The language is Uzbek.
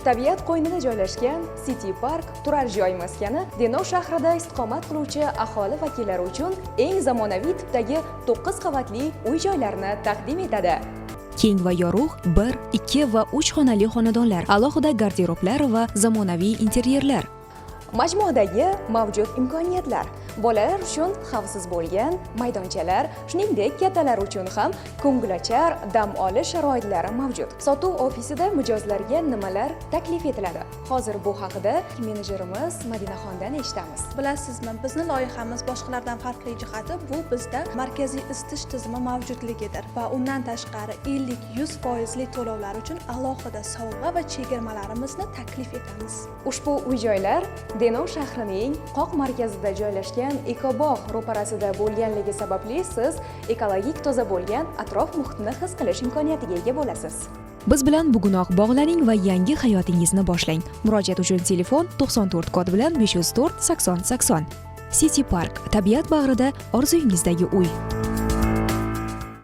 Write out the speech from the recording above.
Tabiat qo'ynida joylashgan City Park turar joy maskani Denov shahrida istiqomat qiluvchi aholi vakillari uchun eng zamonaviy tipdagi 9 qavatli uy joylarni taqdim etadi. Keng va yorug' 1, 2 va 3 xonali xonadonlar, alohida garderoblar va zamonaviy interyerlar. Majmuadagi mavjud imkoniyatlar: bolalar uchun xavfsiz bo'lgan maydonchalar, shuningdek, kattalar uchun ham ko'ngilochar dam olish sharoitlari mavjud. Sotuv ofisida mijozlarga nimalar taklif etiladi? Hozir bu haqida menejerimiz Madinaxondan eshitamiz. Bilasizmi, bizni loyihamiz boshqalardan farqli jihati bu bizda markaziy isitish tizimi mavjudligidir va undan tashqari 50-100 foizli to'lovlar uchun alohida sovg'a va chegirmalarimizni taklif etamiz. Ushbu uy joylar Denov shahrining qoq markazida joylashgan ekobog' ro'parasida bo'lganligi sababli siz ekologik toza bo'lgan atrof muhitni his qilish imkoniyatiga ega bo'lasiz. Biz bilan bugunoq bog'laning va yangi hayotingizni boshlang. Murojaat uchun telefon: 94 kodi bilan 504 80 80. City Park: tabiat bag'rida orzuyingizdagi uy.